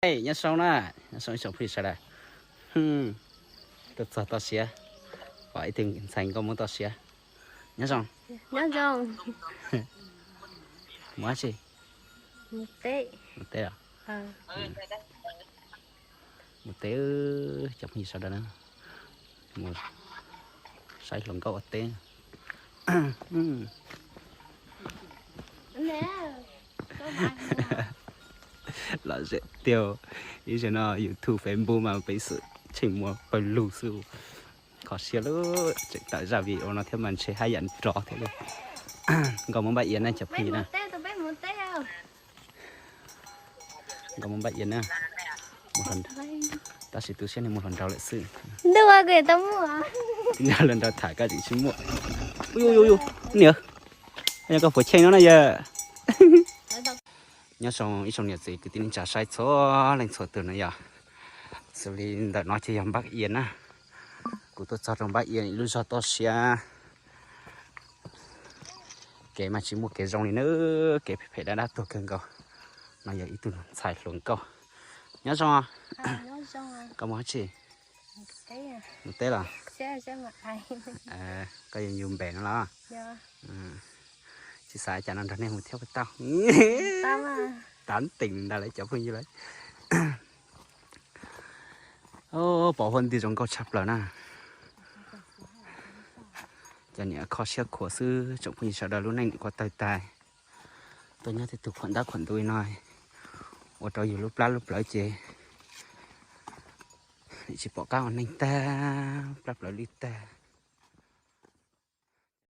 Nyob zoo na, nyob zoo ib tsoom phooj ywg sawv daws. Tuaj txog toj siab, pom ib tug ntxhais nkauj Hmoob toj siab. Nyob zoo. Nyob zoo. Mus dab tsi? Mus teb. Mus teb os? Mus teb, cov phooj ywg sawv daws na, mus saib hluas nkauj ua teb. Lom zem tiag, ib zaug no YouTube Facebook mas peb xwm tseem muaj pawg lug xwb. Kho siab lawm, tseem tawm zaj video no thiab mas ntshe haj yam nrov thiab li. Nkauj Hmoob npaj iav na cov phooj ywg na. Nkauj Hmoob npaj iav na. Tab sis tu siab nws mus hluas nraug lawm xwb. Ntuj, kuv tau muaj. Hluas nraug tham koj tseem tsis muaj. Ub, niam, yog koj puas cheej no na yawg. Nyob zoo ib tsoom niam txiv kwv tij neej tsa saib txhua leej txhua tus na yog. Xws li ntawm no ces yog npaj iav na. Kuv tuaj txog rau npaj iav ib lub zog toj siab. Kev mas tsis muaj kev zoo li na, kev phem phem dab dab tuag kawg nkaus. No yog ib tug ntxhais hluas nkauj. Nyob zoo. Koj mus dab tsi? Mus teb los? Koj yog yus npem no los? Tsis xav cas no nrog nej mus thiab puas tau? Tav teem ntag lawm cov phooj ywg lawm. Pom huab nti zoo nkauj tshaj plaws na. Cov niam kho siab khuav xwb tsoom phooj ywg sawv daws, lub neej nim qua tawg tas. Tuaj nyob tej tug khuam ntab khuam ntu li no, ua rau yus lub plab lub plawv ces tsis pom qab ua neeg tag, plab plawv lwj tag.